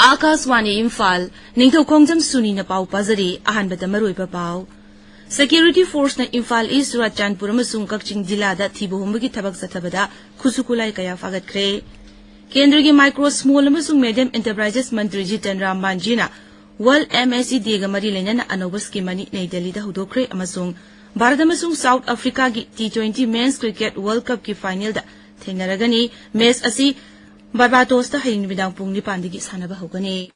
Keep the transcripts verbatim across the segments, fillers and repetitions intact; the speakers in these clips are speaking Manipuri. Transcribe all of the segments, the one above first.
ꯑꯥꯀꯥꯁꯋꯥꯅꯤ ꯏꯝꯐꯥꯜ, ꯅꯤꯡꯊꯧꯈꯣꯡꯖꯝ ꯁꯨꯅꯤꯅ ꯄꯥꯎ ꯄꯥꯖꯔꯤ꯫ ꯑꯍꯥꯟꯕꯗ ꯃꯔꯨꯑꯣꯏꯕ ꯄꯥꯎ꯫ Security Forceꯅ ꯏꯝꯐꯥꯜ ꯏꯁ, ꯆꯨꯔꯥꯆꯥꯟꯄꯨꯔ ꯑꯃꯁꯨꯡ ꯀꯛꯆꯤꯡ ꯖꯤꯂꯥꯗ ꯊꯤꯕ ꯍꯨꯝꯕꯒꯤ ꯊꯕꯛ ꯆꯠꯊꯕꯗ ꯈꯨꯠꯁꯨ ꯈꯨꯠꯂꯥꯏ ꯀꯌꯥ ꯐꯥꯒꯠꯈ꯭ꯔꯦ꯫ ꯀꯦꯟꯗ꯭ꯔꯒꯤ Micro, Small ꯑꯃꯁꯨꯡ Medium Enterprises ꯃꯟꯇ꯭ꯔꯤ ꯖꯤꯇꯟ ꯔꯥꯝ ꯃꯥꯟꯖꯤꯅ World MSE Dayꯒ ꯃꯔꯤ ꯂꯩꯅꯅ ꯑꯅꯧꯕ scheme ꯑꯅꯤ ꯅꯩ ꯗꯦꯜꯂꯤꯗ ꯍꯧꯗꯣꯛꯈ꯭ꯔꯦ ꯑꯃꯁꯨꯡ ꯚꯥꯔꯠ ꯑꯃꯁꯨꯡ South Africaꯒꯤ T twenty Men's Cricket World Cupꯀꯤ finalꯗ ꯊꯦꯡꯅꯔꯒꯅꯤ꯫ Match ꯑꯁꯤ ꯕꯥꯔꯕꯥꯗꯣꯁꯇ ꯍꯌꯦꯡ ꯅꯨꯃꯤꯗꯥꯡ ꯄꯨꯡ ꯅꯤꯄꯥꯟꯗꯒꯤ ꯁꯥꯟꯅꯕ ꯍꯧꯒꯅꯤ꯫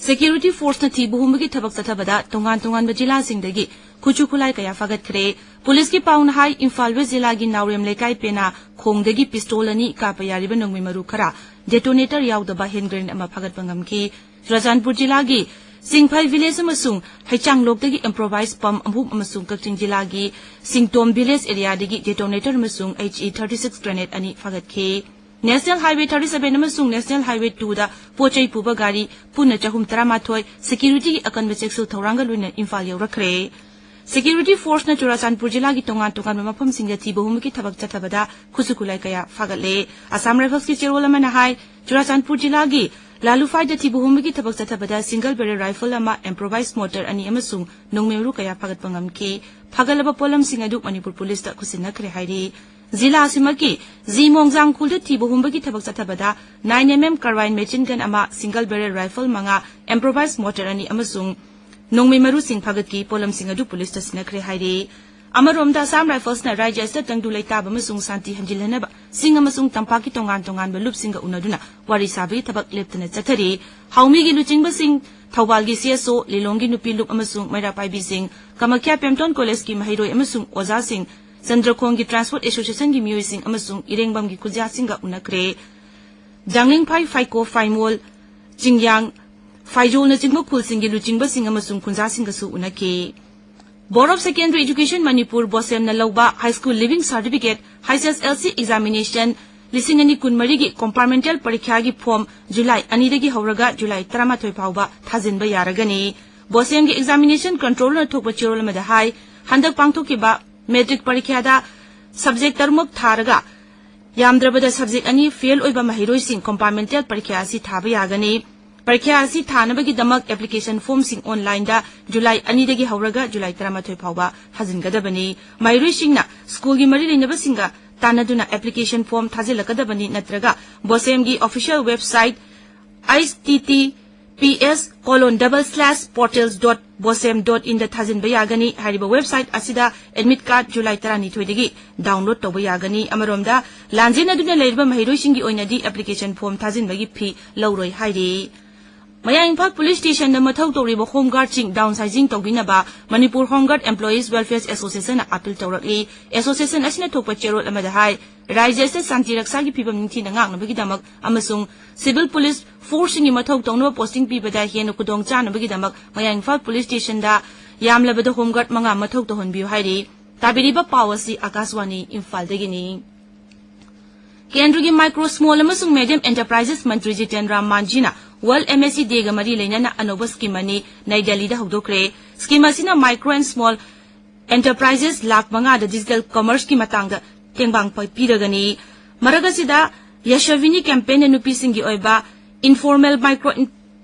Security Forceꯅ ꯊꯤꯕ ꯍꯨꯝꯕꯒꯤ ꯊꯕꯛ ꯆꯠꯊꯕꯗ ꯇꯣꯉꯥꯟ ꯇꯣꯉꯥꯟꯕ ꯖꯤꯂꯥꯁꯤꯡꯗꯒꯤ ꯈꯨꯠꯁꯨ ꯈꯨꯠꯂꯥꯏ ꯀꯌꯥ ꯐꯥꯒꯠꯈ꯭ꯔꯦ꯫ ꯄꯨꯂꯤꯁꯀꯤ ꯄꯥꯎꯅ ꯍꯥꯏ, ꯏꯝꯐꯥꯜ ꯋꯦꯁ ꯖꯤꯂꯥꯒꯤ ꯅꯥꯎꯔꯦꯝ ꯂꯩꯀꯥꯏ ꯄꯦꯅꯥ ꯈꯣꯡꯗꯒꯤ pistol ꯑꯅꯤ, ꯀꯥꯞꯄ ꯌꯥꯔꯤꯕ ꯅꯣꯡꯃꯩ ꯃꯔꯨ ꯈꯔ, detonator ꯌꯥꯎꯗꯕ hand grenade ꯑꯃ ꯐꯥꯒꯠꯄ ꯉꯝꯈꯤ꯫ ꯆꯨꯔꯥꯆꯥꯟꯄꯨꯔ ꯖꯤꯂꯥꯒꯤ ꯁꯤꯡꯐꯩ village ꯑꯃꯁꯨꯡ ꯍꯩꯆꯥꯡꯂꯣꯛꯇꯒꯤ improvise pump ꯑꯍꯨꯝ ꯑꯃꯁꯨꯡ ꯀꯛꯆꯤꯡ ꯖꯤꯂꯥꯒꯤ ꯁꯤꯡꯇꯣꯝ village areaꯗꯒꯤ detonator ꯑꯃꯁꯨꯡ HE thirty six grenade ꯑꯅꯤ ꯐꯥꯒꯠꯈꯤ꯫ National Highway thirty seven ꯑꯃꯁꯨꯡ National Highway twoꯗ ꯄꯣꯠ ꯆꯩ ꯄꯨꯕ ꯒꯥꯔꯤ ꯄꯨꯟꯅ ꯆꯍꯨꯝ ꯇꯔꯥꯃꯥꯊꯣꯏ securityꯒꯤ ꯑꯀꯟꯕ ꯆꯦꯛꯁꯤꯜ ꯊꯧꯔꯥꯡꯒ ꯂꯣꯏꯅꯅ ꯏꯝꯐꯥꯜ ꯌꯧꯔꯛꯈ꯭ꯔꯦ꯫ Security Forceꯅ ꯆꯨꯔꯥꯆꯥꯟꯄꯨꯔ ꯖꯤꯂꯥꯒꯤ ꯇꯣꯉꯥꯟ ꯇꯣꯉꯥꯟꯕ ꯃꯐꯝꯁꯤꯡꯗ ꯊꯤꯕ ꯍꯨꯝꯕꯒꯤ ꯊꯕꯛ ꯆꯠꯊꯕꯗ ꯈꯨꯠꯁꯨ ꯈꯨꯠꯂꯥꯏ ꯀꯌꯥ ꯐꯥꯒꯠꯂꯦ꯫ Assam Riflesꯀꯤ ꯆꯦꯔꯣꯜ ꯑꯃꯅ ꯍꯥꯏ, ꯆꯨꯔꯥꯆꯥꯟꯄꯨꯔ ꯖꯤꯂꯥꯒꯤ ꯂꯥꯂꯨꯐꯥꯏꯗ ꯊꯤꯕ ꯍꯨꯝꯕꯒꯤ ꯊꯕꯛ ꯆꯠꯊꯕꯗ single barrel rifle ꯑꯃ, improvise mortar ꯑꯅꯤ ꯑꯃꯁꯨꯡ ꯅꯣꯡꯃꯩ ꯃꯔꯨ ꯀꯌꯥ ꯐꯥꯒꯠꯄ ꯉꯝꯈꯤ꯫ ꯐꯥꯒꯠꯂꯕ ꯄꯣꯠꯂꯝꯁꯤꯡ ꯑꯗꯨ ꯃꯅꯤꯄꯨꯔ ꯄꯨꯂꯤꯁꯇ ꯈꯨꯠꯁꯤꯟꯅꯈ꯭ꯔꯦ ꯍꯥꯏꯔꯤ꯫ ꯖꯤꯂꯥ ꯑꯁꯤꯃꯛꯀꯤ ꯖꯤ ꯃꯣꯡꯖꯥꯡ ꯈꯨꯜꯗ ꯊꯤꯕ ꯍꯨꯝꯕꯒꯤ ꯊꯕꯛ ꯆꯠꯊꯕꯗ nine MM carbine machine gun ꯑꯃ, single barrel rifle ꯃꯉꯥ, improvise mortar ꯑꯅꯤ ꯑꯃꯁꯨꯡ ꯅꯣꯡꯃꯩ ꯃꯔꯨꯁꯤꯡ ꯐꯥꯒꯠꯈꯤ꯫ ꯄꯣꯠꯂꯝꯁꯤꯡ ꯑꯗꯨ ꯄꯨꯂꯤꯁꯇ ꯁꯤꯟꯅꯈ꯭ꯔꯦ ꯍꯥꯏꯔꯤ꯫ ꯑꯃꯔꯣꯝꯗ, Assam Riflesꯅ ꯔꯥꯖ꯭ꯌ ꯑꯁꯤꯗ ꯇꯪꯗꯨ ꯂꯩꯇꯥꯕ ꯑꯃꯁꯨꯡ ꯁꯥꯟꯇꯤ ꯍꯟꯖꯤꯜꯍꯟꯅꯕ ꯆꯤꯡ ꯑꯃꯁꯨꯡ ꯇꯝꯄꯥꯛꯀꯤ ꯇꯣꯉꯥꯟ ꯇꯣꯉꯥꯟꯕ ꯂꯨꯞꯁꯤꯡꯒ ꯎꯅꯗꯨꯅ ꯋꯥꯔꯤ ꯁꯥꯕꯒꯤ ꯊꯕꯛ ꯂꯦꯞꯇꯅ ꯆꯠꯊꯔꯤ꯫ ꯍꯥꯎꯃꯤꯒꯤ ꯂꯨꯆꯤꯡꯕꯁꯤꯡ, ꯊꯧꯕꯥꯜꯒꯤ CSO, ꯂꯤꯂꯣꯡꯒꯤ ꯅꯨꯄꯤ ꯂꯨꯞ ꯑꯃꯁꯨꯡ ꯃꯩꯔꯥ ꯄꯥꯏꯕꯤꯁꯤꯡ, ꯀꯃꯈ꯭ꯌꯥ ꯄꯦꯝꯇꯣꯟ ꯀꯣꯂꯦꯖꯀꯤ ꯃꯍꯩꯔꯣꯏ ꯑꯃꯁꯨꯡ ꯑꯣꯖꯥꯁꯤꯡ, ꯆꯟꯗ꯭ꯔꯈꯣꯡꯒꯤ Transport Associationꯒꯤ ꯃꯤꯑꯣꯏꯁꯤꯡ ꯑꯃꯁꯨꯡ ꯏꯔꯦꯡꯕꯝꯒꯤ ꯈꯨꯟꯖꯥꯁꯤꯡꯒ ꯎꯅꯈ꯭ꯔꯦ꯫ ꯖꯥꯡꯂꯤꯡꯐꯥꯏ, ꯐꯥꯏꯀꯣ, ꯐꯥꯏꯃꯣꯜ, ꯆꯤꯡꯌꯥꯡ, ꯐꯥꯏꯖꯣꯜꯅꯆꯤꯡꯕ ꯈꯨꯜꯁꯤꯡꯒꯤ ꯂꯨꯆꯤꯡꯕꯁꯤꯡ ꯑꯃꯁꯨꯡ ꯈꯨꯟꯖꯥꯁꯤꯡꯒꯁꯨ ꯎꯅꯈꯤ꯫ Board of Secondary Education Manipur, BOSEMꯅ ꯂꯧꯕ High School Leaving Certificate, HSLC examination ꯂꯤꯁꯤꯡ ꯑꯅꯤ ꯀꯨꯟꯃꯔꯤꯒꯤ compartmental ꯄꯔꯤꯈ꯭ꯌꯥꯒꯤ form July ꯑꯅꯤꯗꯒꯤ ꯍꯧꯔꯒ July ꯇꯔꯥꯃꯥꯊꯣꯏ ꯐꯥꯎꯕ ꯊꯥꯖꯤꯟꯕ ꯌꯥꯔꯒꯅꯤ꯫ BOSEMꯒꯤ examination controlꯅ ꯊꯣꯛꯄ ꯆꯦꯔꯣꯜ ꯑꯃꯗ ꯍꯥꯏ, ꯍꯟꯗꯛ ꯄꯥꯡꯊꯣꯛꯈꯤꯕ matric ꯄꯔꯤꯈ꯭ꯌꯥꯗ subject ꯇꯔꯨꯛꯃꯛ ꯊꯥꯔꯒ ꯌꯥꯝꯗ꯭ꯔꯕꯗ subject ꯑꯅꯤ fail ꯑꯣꯏꯕ ꯃꯍꯩꯔꯣꯏꯁꯤꯡ compartmental ꯄꯔꯤꯈ꯭ꯌꯥ ꯑꯁꯤ ꯊꯥꯕ ꯌꯥꯒꯅꯤ꯫ ꯄꯔꯤꯈ꯭ꯌꯥ ꯑꯁꯤ ꯊꯥꯅꯕꯒꯤꯗꯃꯛ application formꯁꯤꯡ onlineꯗ July ꯑꯅꯤꯗꯒꯤ ꯍꯧꯔꯒ July ꯇꯔꯥꯃꯥꯊꯣꯏ ꯐꯥꯎꯕ ꯊꯥꯖꯤꯟꯒꯗꯕꯅꯤ꯫ ꯃꯍꯩꯔꯣꯏꯁꯤꯡꯅ schoolꯒꯤ ꯃꯔꯤ ꯂꯩꯅꯕꯁꯤꯡꯒ ꯇꯥꯟꯅꯗꯨꯅ application form ꯊꯥꯖꯤꯜꯂꯛꯀꯗꯕꯅꯤ, ꯅꯠꯇ꯭ꯔꯒ BOSEMꯒꯤ official website H T T P S colon double slash portals dot bosem dot inꯗ ꯊꯥꯖꯤꯟꯕ ꯌꯥꯒꯅꯤ꯫ ꯍꯥꯏꯔꯤꯕ website ꯑꯁꯤꯗ admit card July ꯇꯔꯥꯅꯤꯊꯣꯏꯗꯒꯤ download ꯇꯧꯕ ꯌꯥꯒꯅꯤ꯫ ꯑꯃꯔꯣꯝꯗ, ꯂꯥꯟꯖꯦꯟꯅꯗꯨꯅ ꯂꯩꯔꯤꯕ ꯃꯍꯩꯔꯣꯏꯁꯤꯡꯒꯤ ꯑꯣꯏꯅꯗꯤ application form ꯊꯥꯖꯤꯟꯕꯒꯤ fee ꯂꯧꯔꯣꯏ ꯍꯥꯏꯔꯤ꯫ ꯃꯌꯥꯡ ꯏꯝꯐꯥꯜ police stationꯗ ꯃꯊꯧ ꯇꯧꯔꯤꯕ home guardꯁꯤꯡ downsizing ꯇꯧꯕꯤꯅꯕ Manipur Home Guard Employees Welfare Associationꯅ appeal ꯇꯧꯔꯛꯂꯤ꯫ Association ꯑꯁꯤꯅ ꯊꯣꯛꯄ ꯆꯦꯔꯣꯜ ꯑꯃꯗ ꯍꯥꯏ, ꯔꯥꯖ꯭ꯌ ꯑꯁꯤꯗ ꯁꯥꯟꯇꯤ ꯔꯛꯁꯥꯒꯤ ꯐꯤꯕꯝ ꯅꯤꯡꯊꯤꯅ ꯉꯥꯛꯅꯕꯒꯤꯗꯃꯛ ꯑꯃꯁꯨꯡ civil police forceꯁꯤꯡꯒꯤ ꯃꯊꯧ ꯇꯧꯅꯕ posting ꯄꯤꯕꯗ ꯍꯦꯟꯅ ꯈꯨꯗꯣꯡ ꯆꯥꯅꯕꯒꯤꯗꯃꯛ ꯃꯌꯥꯡ ꯏꯝꯐꯥꯜ police stationꯗ ꯌꯥꯝꯂꯕꯗ home guard ꯃꯉꯥ ꯃꯊꯧ ꯇꯧꯍꯟꯕꯤꯌꯨ ꯍꯥꯏꯔꯤ꯫ ꯇꯥꯕꯤꯔꯤꯕ ꯄꯥꯎ ꯑꯁꯤ ꯑꯀꯥꯁꯋꯥꯅꯤ ꯏꯝꯐꯥꯜꯗꯒꯤꯅꯤ꯫ ꯀꯦꯟꯗ꯭ꯔꯒꯤ micro, small ꯑꯃꯁꯨꯡ medium enterprises ꯃꯟꯇ꯭ꯔꯤ ꯖꯤꯇꯦꯟ ꯔꯥꯝ ꯃꯥꯟꯖꯤꯅ World MSE Dayꯒ ꯃꯔꯤ ꯂꯩꯅꯅ ꯑꯅꯧꯕ scheme ꯑꯅꯤ ꯅꯩ ꯗꯦꯜꯂꯤꯗ ꯍꯧꯗꯣꯛꯈ꯭ꯔꯦ꯫ Scheme ꯑꯁꯤꯅ micro and small enterprises lakh ꯃꯉꯥꯗ digital commerceꯀꯤ ꯃꯇꯥꯡꯗ ꯇꯦꯡꯕꯥꯡ ꯄ-, ꯄꯤꯔꯒꯅꯤ꯫ ꯃꯔꯛ ꯑꯁꯤꯗ ꯌꯥꯁꯥꯚꯤꯅꯤ campaignꯅ ꯅꯨꯄꯤꯁꯤꯡꯒꯤ ꯑꯣꯏꯕ informal micro en-,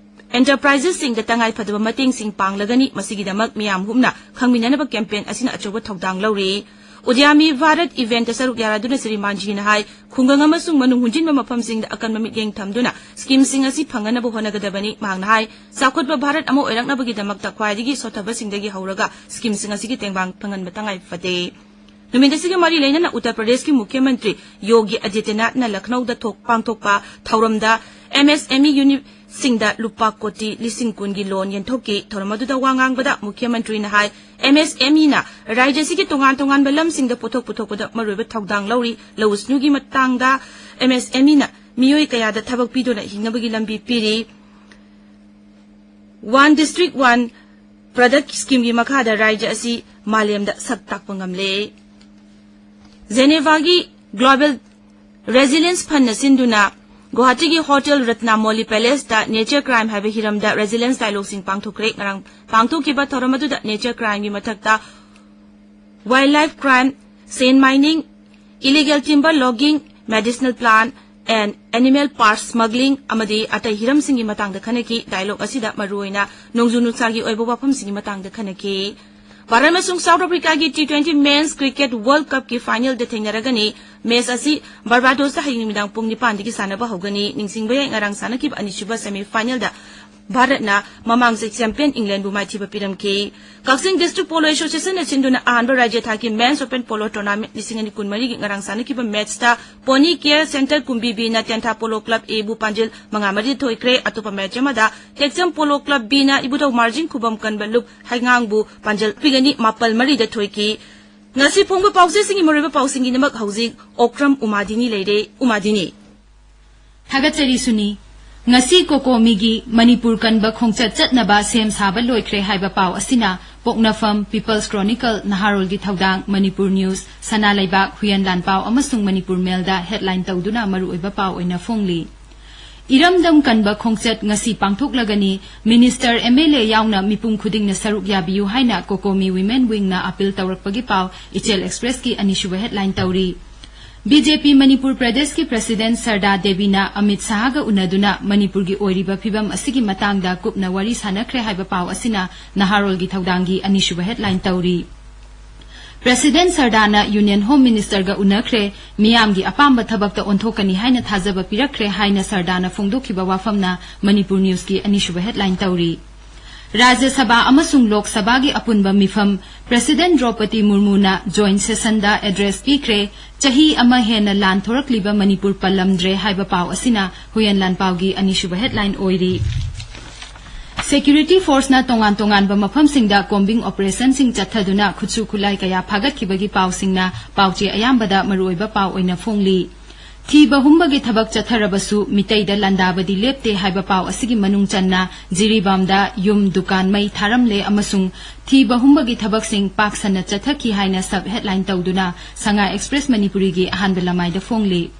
enterprisesꯁꯤꯡꯗ ꯇꯉꯥꯏ ꯐꯗꯕ ꯃꯇꯦꯡꯁꯤꯡ ꯄꯥꯡꯂꯒꯅꯤ꯫ ꯃꯁꯤꯒꯤꯗꯃꯛ ꯃꯤꯌꯥꯝ ꯍꯨꯞꯅ ꯈꯪꯃꯤꯟꯅꯅꯕ campaign ꯑꯁꯤꯅ ꯑꯆꯧꯕ ꯊꯧꯗꯥꯡ ꯂꯧꯔꯤ꯫ ꯎꯗ꯭ꯌꯥꯃꯤ ꯚꯥꯔꯠ eventꯇ ꯁꯔꯨꯛ ꯌꯥꯔꯗꯨꯅ ꯁ꯭ꯔꯤ ꯃꯥꯟꯖꯤꯅ ꯍꯥꯏ, ꯈꯨꯡꯒꯪ ꯑꯃꯁꯨꯡ ꯃꯅꯨꯡ ꯍꯨꯟꯖꯤꯟꯕ ꯃꯐꯝꯁꯤꯡꯗ ꯑꯀꯟꯕ ꯃꯤꯠꯌꯦꯡ ꯊꯝꯗꯨꯅ schemeꯁꯤꯡ ꯑꯁꯤ ꯐꯪꯅꯅꯕ ꯍꯣꯠꯅꯒꯗꯕꯅꯤ꯫ ꯃꯍꯥꯛꯅ ꯍꯥꯏ, ꯆꯥꯎꯈꯠꯄ ꯚꯥꯔꯠ ꯑꯃ ꯑꯣꯏꯔꯛꯅꯕꯒꯤꯗꯃꯛꯇ ꯈ꯭ꯋꯥꯏꯗꯒꯤ ꯁꯣꯠꯊꯕꯁꯤꯡꯗꯒꯤ ꯍꯧꯔꯒ schemeꯁꯤꯡ ꯑꯁꯤꯒꯤ ꯇꯦꯡꯕꯥꯡ ꯐꯪꯍꯟꯕ ꯇꯉꯥꯏ ꯐꯗꯦ꯫ ꯅꯨꯃꯤꯠ ꯑꯁꯤꯒ ꯃꯔꯤ ꯂꯩꯅꯅ ꯎꯠꯇꯔ ꯄ꯭ꯔꯗꯦꯁꯀꯤ ꯃꯨꯈ꯭ꯌ ꯃꯟꯇ꯭ꯔꯤ ꯌꯣꯒꯤ ꯑꯗꯤꯇ꯭ꯌꯅꯥꯊꯅ ꯂꯈꯅꯧꯗ ꯊꯣꯛ-, ꯄꯥꯡꯊꯣꯛꯄ ꯊꯧꯔꯝꯗ MSME unitꯁꯤꯡꯗ ꯂꯨꯄꯥ ꯀꯣꯇꯤ ꯂꯤꯁꯤꯡ ꯀꯨꯟꯒꯤ loan ꯌꯦꯟꯊꯣꯛꯈꯤ꯫ ꯊꯧꯔꯝ ꯑꯗꯨꯗ ꯋꯥ ꯉꯥꯡꯕꯗ ꯃꯨꯈ꯭ꯌ ꯃꯟꯇ꯭ꯔꯤꯅ ꯍꯥꯏ, MSMEꯅ ꯔꯥꯖ꯭ꯌ ꯑꯁꯤꯒꯤ ꯇꯣꯉꯥꯟ ꯇꯣꯉꯥꯟꯕ ꯂꯝꯁꯤꯡꯗ ꯄꯣꯠꯊꯣꯛ ꯄꯨꯊꯣꯛꯄꯗ ꯃꯔꯨꯑꯣꯏꯕ ꯊꯧꯗꯥꯡ ꯂꯧꯔꯤ꯫ ꯂꯧꯎ ꯁꯤꯡꯎꯒꯤ ꯃꯇꯥꯡꯗ MSMEꯅ ꯃꯤꯑꯣꯏ ꯀꯌꯥꯗ ꯊꯕꯛ ꯄꯤꯗꯨꯅ ꯍꯤꯡꯅꯕꯒꯤ ꯂꯝꯕꯤ ꯄꯤꯔꯤ꯫ One District One Product schemeꯒꯤ ꯃꯈꯥꯗ ꯔꯥꯖ꯭ꯌ ꯑꯁꯤ ꯃꯥꯂꯦꯝꯗ ꯁꯛ ꯇꯥꯛꯄ ꯉꯝꯂꯦ꯫ ꯖꯦꯅꯦꯚꯥꯒꯤ Global Resilience Fund ꯅ ꯁꯤꯟꯗꯨꯅ ꯒꯨꯋꯥꯍꯥꯇꯤꯒꯤ Hotel Ratna Moli Palace ꯇ Nature Crime ꯍꯥꯏꯕ ꯍꯤꯔꯝꯗ Resilience Dialogue ꯁꯤꯡ ꯄꯥꯡꯊꯣꯛꯈ꯭ꯔꯦ꯫ ꯉꯔꯥꯡ ꯄꯥꯡꯊꯣꯛꯈꯤꯕ ꯊꯧꯔꯝ ꯑꯗꯨꯗ Nature Crime ꯒꯤ ꯃꯊꯛꯇ Wildlife Crime, Sand Mining, Illegal Timber Logging, Medicinal Plant and Animal Parts Smuggling ꯑꯃꯗꯤ ꯑꯇꯩ ꯍꯤꯔꯝꯁꯤꯡꯒꯤ ꯃꯇꯥꯡꯗ ꯈꯟꯅꯈꯤ꯫ Dialogue ꯑꯁꯤꯗ ꯃꯔꯨꯑꯣꯏꯅ ꯅꯣꯡꯖꯨ ꯅꯨꯡꯁꯥꯒꯤ ꯑꯣꯏꯕ ꯋꯥꯐꯝꯁꯤꯡꯒꯤ ꯃꯇꯥꯡꯗ ꯈꯟꯅꯈꯤ꯫ ꯚꯥꯔꯠ ꯑꯃꯁꯨꯡ South Africa ꯒꯤ T twenty Men's Cricket World Cup ꯀꯤ final ꯗ ꯊꯦꯡꯅꯔꯒꯅꯤ꯫ Match ꯑꯁꯤ Barbados ꯇ ꯍꯌꯦꯡ ꯅꯨꯃꯤꯗꯥꯡ ꯄꯨꯡ ꯅꯤꯄꯥꯟꯗꯒꯤ ꯁꯥꯟꯅꯕ ꯍꯧꯒꯅꯤ꯫ ꯅꯤꯡꯁꯤꯡꯕ ꯌꯥꯏ, ꯉꯔꯥꯡ ꯁꯥꯟꯅꯈꯤꯕ ꯑꯅꯤꯁꯨꯕ semi final ꯗ ꯚꯥꯔꯠꯅ ꯃꯃꯥꯡ ꯆꯍꯤ champion England ꯕꯨ ꯃꯥꯏꯊꯤꯕ ꯄꯤꯔꯝꯈꯤ꯫ ꯀꯛꯆꯤꯡ District Polo Association ꯅ ꯁꯤꯟꯗꯨꯅ ꯑꯍꯥꯟꯕ ꯔꯥꯖ꯭ꯌ ꯊꯥꯛꯀꯤ Men's Open Polo Tournament ꯂꯤꯁꯤꯡ ꯑꯅꯤ ꯀꯨꯟꯃꯔꯤꯒꯤ ꯉꯔꯥꯡ ꯁꯥꯟꯅꯈꯤꯕ match ꯇ Pony Care Center ꯀꯨꯝꯕꯤ B ꯅ Tentha Polo Club A ꯕꯨ ꯄꯥꯟꯖꯤꯜ ꯃꯉꯥ ꯃꯔꯤꯗ ꯊꯣꯏꯈ꯭ꯔꯦ꯫ ꯑꯇꯣꯞꯄ match ꯑꯃꯗ Tekcham Polo Club B ꯅ ꯏꯕꯨꯙꯧ ꯃꯥꯔꯖꯤꯡ ꯈꯨꯕꯝ ꯀꯟꯕ ꯂꯨꯞ ꯍꯩꯉꯥꯡꯕꯨ ꯄꯥꯟꯖꯜ ꯄꯤꯒꯅꯤ ꯃꯥꯄꯜ ꯃꯔꯤꯗ ꯊꯣꯏꯈꯤ꯫ ꯉꯁꯤ ꯐꯣꯡꯕ ꯄꯥꯎꯆꯦꯁꯤꯡꯒꯤ ꯃꯔꯨꯑꯣꯏꯕ ꯄꯥꯎꯁꯤꯡꯒꯤꯗꯃꯛ ꯍꯧꯖꯤꯛ ꯑꯣꯀ꯭ꯔꯝ ꯎꯃꯥꯗꯤꯅꯤ ꯂꯩꯔꯦ꯫ ꯎꯃꯥꯗꯤꯅꯤ꯫ ꯊꯥꯒꯠꯆꯔꯤ ꯁꯨꯅꯤ꯫ ꯉꯁꯤ ꯀꯣꯀꯣꯃꯤꯒꯤ ꯃꯅꯤꯄꯨꯔ ꯀꯟꯕ ꯈꯣꯡꯆꯠ ꯆꯠꯅꯕ ꯁꯦꯝ ꯁꯥꯕ ꯂꯣꯏꯈ꯭ꯔꯦ ꯍꯥꯏꯕ ꯄꯥꯎ ꯑꯁꯤꯅ ꯄꯣꯛꯅꯐꯝ, People's Chronicle, ꯅꯍꯥꯔꯣꯜꯒꯤ ꯊꯧꯗꯥꯡ, ꯃꯅꯤꯄꯨꯔ News, ꯁꯅꯥ ꯂꯩꯕꯥꯛ, ꯍꯨꯌꯦꯟ ꯂꯥꯟꯄꯥꯎ ꯑꯃꯁꯨꯡ ꯃꯅꯤꯄꯨꯔ Mail ꯗ headline ꯇꯧꯗꯨꯅ ꯃꯔꯨꯑꯣꯏꯕ ꯄꯥꯎ ꯑꯣꯏꯅ ꯐꯣꯡꯂꯤ꯫ ꯏꯔꯝꯗꯝ ꯀꯟꯕ ꯈꯣꯡꯆꯠ ꯉꯁꯤ ꯄꯥꯡꯊꯣꯛꯂꯒꯅꯤ꯫ Minister, M L A ꯌꯥꯎꯅ ꯃꯤꯄꯨꯝ ꯈꯨꯗꯤꯡꯅ ꯁꯔꯨꯛ ꯌꯥꯕꯤꯌꯨ ꯍꯥꯏꯅ ꯀꯣꯀꯣꯃꯤ Women Wing ꯅ appeal ꯇꯧꯔꯛꯄꯒꯤ ꯄꯥꯎ ꯏꯆꯦꯜ Express ꯀꯤ ꯑꯅꯤꯁꯨꯕ headline ꯇꯧꯔꯤ꯫ B J P ꯃꯅꯤꯄꯨꯔ ꯄ꯭ꯔꯗꯦꯁꯀꯤ President ꯁꯔꯗꯥ ꯗꯦꯕꯤꯅ ꯑꯃꯤꯠ ꯁꯥꯍꯒ ꯎꯅꯗꯨꯅ ꯃꯅꯤꯄꯨꯔꯒꯤ ꯑꯣꯏꯔꯤꯕ ꯐꯤꯕꯝ ꯑꯁꯤꯒꯤ ꯃꯇꯥꯡꯗ ꯀꯨꯞꯅ ꯋꯥꯔꯤ ꯁꯥꯟꯅꯈ꯭ꯔꯦ ꯍꯥꯏꯕ ꯄꯥꯎ ꯑꯁꯤꯅ ꯅꯍꯥꯔꯣꯜꯒꯤ ꯊꯧꯗꯥꯡꯒꯤ ꯑꯅꯤꯁꯨꯕ headline ꯇꯧꯔꯤ꯫ President ꯁꯔꯗꯥꯅ Union Home Minister ꯒ ꯎꯅꯈ꯭ꯔꯦ, ꯃꯤꯌꯥꯝꯒꯤ ꯑꯄꯥꯝꯕ ꯊꯕꯛꯇ ꯑꯣꯟꯊꯣꯛꯀꯅꯤ ꯍꯥꯏꯅ ꯊꯥꯖꯕ ꯄꯤꯔꯛꯈ꯭ꯔꯦ ꯍꯥꯏꯅ ꯁꯔꯗꯥꯅ ꯐꯣꯡꯗꯣꯛꯈꯤꯕ ꯋꯥꯐꯝꯅ ꯃꯅꯤꯄꯨꯔ News ꯀꯤ ꯑꯅꯤꯁꯨꯕ headline ꯇꯧꯔꯤ꯫ ꯔꯥꯖ꯭ꯌ ꯁꯚꯥ ꯑꯃꯁꯨꯡ ꯂꯣꯛ ꯁꯚꯥꯒꯤ ꯑꯄꯨꯟꯕ ꯃꯤꯐꯝ President ꯗ꯭ꯔꯧꯄꯗꯤ ꯃꯨꯔꯃꯨꯅ joint session ꯗ address ꯄꯤꯈ꯭ꯔꯦ꯫ ꯆꯍꯤ ꯑꯃ ꯍꯦꯟꯅ ꯂꯥꯟ ꯊꯣꯔꯛꯂꯤꯕ ꯃꯅꯤꯄꯨꯔ ꯄꯜꯂꯝꯗ꯭ꯔꯦ ꯍꯥꯏꯕ ꯄꯥꯎ ꯑꯁꯤꯅ ꯍꯨꯌꯦꯟ ꯂꯥꯟꯄꯥꯎꯒꯤ ꯑꯅꯤꯁꯨꯕ headline ꯑꯣꯏꯔꯤ꯫ Security force ꯅ ꯇꯣꯉꯥꯟ ꯇꯣꯉꯥꯟꯕ ꯃꯐꯝꯁꯤꯡꯗ combing operation ꯁꯤꯡ ꯆꯠꯊꯗꯨꯅ ꯈꯨꯠꯁꯨ ꯈꯨꯠꯂꯥꯏ ꯀꯌꯥ ꯐꯥꯒꯠꯈꯤꯕꯒꯤ ꯄꯥꯎꯁꯤꯡꯅ ꯄꯥꯎꯆꯦ ꯑꯌꯥꯝꯕꯗ ꯃꯔꯨꯑꯣꯏꯕ ꯄꯥꯎ ꯑꯣꯏꯅ ꯐꯣꯡꯂꯤ꯫ ꯊꯤꯕ ꯍꯨꯝꯕꯒꯤ ꯊꯕꯛ ꯆꯠꯊꯔꯕꯁꯨ ꯃꯤꯇꯩꯗ ꯂꯥꯟꯗꯥꯕꯗꯤ ꯂꯦꯞꯇꯦ ꯍꯥꯏꯕ ꯄꯥꯎ ꯑꯁꯤꯒꯤ ꯃꯅꯨꯡ ꯆꯟꯅ ꯖꯤꯔꯤꯕꯥꯝꯗ ꯌꯨꯝ, ꯗꯨꯀꯥꯟ ꯃꯩ ꯊꯥꯔꯝꯂꯦ ꯑꯃꯁꯨꯡ ꯊꯤꯕ ꯍꯨꯝꯕꯒꯤ ꯊꯕꯛꯁꯤꯡ ꯄꯥꯛ ꯁꯟꯅ ꯆꯠꯊꯈꯤ ꯍꯥꯏꯅ sub headline ꯇꯧꯗꯨꯅ ꯁꯉꯥꯏ Express ꯃꯅꯤꯄꯨꯔꯤꯒꯤ ꯑꯍꯥꯟꯕ ꯂꯃꯥꯏꯗ ꯐꯣꯡꯂꯤ꯫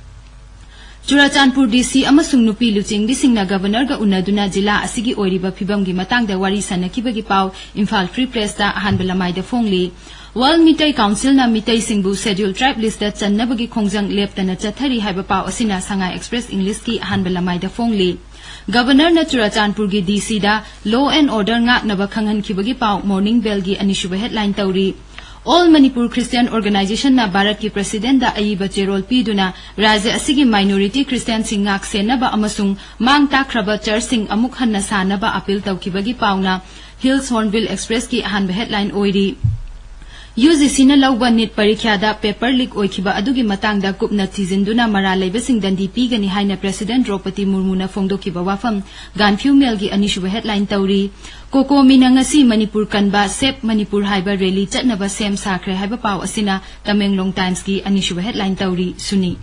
ꯆꯨꯔꯥꯆꯥꯟꯄꯨꯔ ꯗꯤ ꯁꯤ ꯑꯃꯁꯨꯡ ꯅꯨꯄꯤ ꯂꯨꯆꯤꯡꯕꯤꯁꯤꯡꯅ ꯒꯕꯔꯅꯔꯒ ꯎꯅꯗꯨꯅ ꯖꯤꯂꯥ ꯑꯁꯤꯒꯤ ꯑꯣꯏꯔꯤꯕ ꯐꯤꯕꯝꯒꯤ ꯃꯇꯥꯡꯗ ꯋꯥꯔꯤ ꯁꯥꯅꯈꯤꯕꯒꯤ ꯄꯥꯎ ꯏꯝꯐꯥꯜ ꯐ꯭ꯔꯤ ꯄ꯭ꯔꯦꯁꯇ ꯑꯍꯥꯟꯕ ꯂꯃꯥꯏꯗ ꯐꯣꯡꯂꯤ꯫ ꯋꯥꯔꯜ ꯃꯤꯇꯩ ꯀꯥꯎꯟꯁꯤꯜꯅ ꯃꯤꯇꯩꯁꯤꯡꯕꯨ ꯁꯦꯗ꯭ꯌꯨꯜ ꯇ꯭ꯔꯥꯏꯕ ꯂꯤꯁꯇ ꯆꯟꯅꯕꯒꯤ ꯈꯣꯡꯖꯪ ꯂꯦꯞꯇꯅ ꯆꯠꯊꯔꯤ ꯍꯥꯏꯕ ꯄꯥꯎ ꯑꯁꯤꯅ ꯁꯉꯥꯏ ꯑꯦꯛꯁꯄ꯭ꯔꯦꯁ ꯏꯪꯂꯤꯁꯀꯤ ꯑꯍꯥꯟꯕ ꯂꯃꯥꯏꯗ ꯐꯣꯡꯂꯤ꯫ ꯒꯕꯔꯅꯔꯅ ꯆꯨꯔꯥꯆꯥꯟꯄꯨꯔꯒꯤ ꯗꯤ ꯁꯤꯗ law and order ꯉꯥꯛꯅꯕ ꯈꯪꯍꯟꯈꯤꯕꯒꯤ ꯄꯥꯎ ꯃꯣꯔꯅꯤꯡ ꯕꯦꯜꯒꯤ ꯑꯅꯤꯁꯨꯕ ꯍꯦꯗꯂꯥꯏꯟ ꯇꯧꯔꯤ꯫ ꯑꯣꯜ ꯃꯅꯤꯄꯨꯔ ꯈ꯭ꯔꯤꯁꯇꯤꯌꯥꯟ ꯑꯣꯔꯒꯅꯥꯏꯖꯦꯁꯟꯅ ꯚꯥꯔꯠꯀꯤ ꯄ꯭ꯔꯁꯤꯗꯦꯟꯗ ꯑꯏꯕ ꯆꯦꯔꯣꯜ ꯄꯤꯗꯨꯅ ꯔꯥꯖ꯭ꯌ ꯑꯁꯤꯒꯤ ꯃꯥꯏꯅꯣꯔꯤꯇꯤ ꯈ꯭ꯔꯤꯁꯇꯤꯌꯥꯟꯁꯤꯡ ꯉꯥꯛ ꯁꯦꯟꯅꯕ ꯑꯃꯁꯨꯡ ꯃꯥꯡ ꯇꯥꯛꯈ꯭ꯔꯕ ꯆꯔꯆꯁꯤꯡ ꯑꯃꯨꯛ ꯍꯟꯅ ꯁꯥꯅꯕ ꯑꯄꯤꯜ ꯇꯧꯈꯤꯕꯒꯤ ꯄꯥꯎꯅ ꯍꯤꯜꯁ ꯍꯣꯔꯟꯕꯤꯜ ꯑꯦꯛꯁꯄ꯭ꯔꯦꯁꯀꯤ ꯑꯍꯥꯟꯕ ꯍꯦꯗꯂꯥꯏꯟ ꯑꯣꯏꯔꯤ꯫ ꯌꯨ ꯖꯤ ꯁꯤꯅ ꯂꯧꯕ ꯅꯤꯠ ꯄꯔꯤꯈ꯭ꯌꯥꯗ ꯄꯦꯄꯔ ꯂꯤꯛ ꯑꯣꯏꯈꯤꯕ ꯑꯗꯨꯒꯤ ꯃꯇꯥꯡꯗ ꯀꯨꯞꯅ ꯊꯤꯖꯤꯟꯗꯨꯅ ꯃꯔꯥꯜ ꯂꯩꯕꯁꯤꯡ ꯗꯟꯗꯤ ꯄꯤꯒꯅꯤ ꯍꯥꯏꯅ ꯄ꯭ꯔꯁꯤꯗꯦꯟ ꯗ꯭ꯔꯧꯄꯗꯤ ꯃꯨꯔꯃꯨꯅ ꯐꯣꯡꯗꯣꯛꯈꯤꯕ ꯋꯥꯐꯝ ꯒꯥꯟꯐꯤꯌꯨ ꯃꯦꯜꯒꯤ ꯑꯅꯤꯁꯨꯕ ꯍꯦꯗꯂꯥꯏꯟ ꯇꯧꯔꯤ꯫ ꯀꯣꯀꯣꯃꯤꯅ ꯉꯁꯤ ꯃꯅꯤꯄꯨꯔ ꯀꯟꯕ ꯁꯦꯞ ꯃꯅꯤꯄꯨꯔ ꯍꯥꯏꯕ ꯔꯦꯂꯤ ꯆꯠꯅꯕ ꯁꯦꯝ ꯁꯥꯈ꯭ꯔꯦ ꯍꯥꯏꯕ ꯄꯥꯎ ꯑꯁꯤꯅ ꯇꯃꯦꯡꯂꯣꯡ ꯇꯥꯏꯝꯁꯀꯤ ꯑꯅꯤꯁꯨꯕ ꯍꯦꯗꯂꯥꯏꯟ ꯇꯧꯔꯤ꯫ ꯁꯨꯅꯤ꯫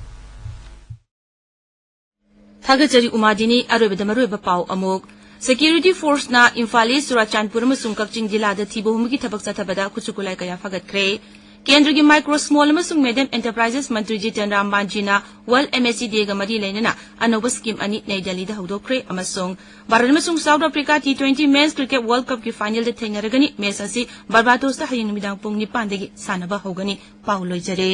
ꯊꯥꯒꯠꯆꯔꯤ ꯎꯃꯥꯗꯤꯅꯤ꯫ ꯑꯔꯣꯏꯕꯗ ꯃꯔꯨꯑꯣꯏꯕ ꯄꯥꯎ ꯑꯃꯨꯛ꯫ ꯁꯦꯀ꯭ꯌꯨꯔꯤꯇꯤ ꯐꯣꯔꯁꯅ ꯏꯝꯐꯥꯜ ꯏꯁ, ꯆꯨꯔꯥꯆꯥꯟꯄꯨꯔ ꯑꯃꯁꯨꯡ ꯀꯛꯆꯤꯡ ꯖꯤꯂꯥꯗ ꯊꯤꯕ ꯍꯨꯝꯕꯒꯤ ꯊꯕꯛ ꯆꯠꯊꯕꯗ ꯈꯨꯠꯁꯨ ꯈꯨꯠꯂꯥꯏ ꯀꯌꯥ ꯐꯒꯠꯈ꯭ꯔꯦ꯫ ꯀꯦꯟꯗ꯭ꯔꯒꯤ ꯃꯥꯏꯀ꯭ꯔꯣ, ꯁ꯭ꯃꯣꯜ ꯑꯃꯁꯨꯡ ꯃꯦꯗꯤꯌꯝ ꯑꯦꯟꯇꯔꯄ꯭ꯔꯥꯏꯖꯦꯁ ꯃꯟꯇ꯭ꯔꯤ ꯖꯤꯇꯟ ꯔꯥꯝ ꯃꯥꯟꯖꯤꯅ ꯋꯥꯔꯜꯗ ꯑꯦꯝ ꯑꯦꯁ ꯁꯤ ꯗꯦꯒ ꯃꯔꯤ ꯂꯩꯅꯅ ꯑꯅꯧꯕ ꯁ꯭ꯀꯤꯝ ꯑꯅꯤ ꯅꯩ ꯗꯦꯜꯂꯤꯗ ꯍꯧꯗꯣꯛꯈ꯭ꯔꯦ ꯑꯃꯁꯨꯡ ꯚꯥꯔꯠ ꯑꯃꯁꯨꯡ south Africa T twenty men's cricket world ꯀꯞꯀꯤ ꯐꯥꯏꯅꯦꯜꯗ ꯊꯦꯡꯅꯔꯒꯅꯤ꯫ ꯃꯦꯆ ꯑꯁꯤ ꯕꯥꯔꯕꯥꯗꯣꯁꯇ ꯍꯌꯦꯡ ꯅꯨꯃꯤꯗꯥꯡ ꯄꯨꯡ ꯅꯤꯄꯥꯟꯗꯒꯤ ꯁꯥꯟꯅꯕ ꯍꯧꯒꯅꯤ꯫ ꯄꯥꯎ ꯂꯣꯏꯖꯔꯦ꯫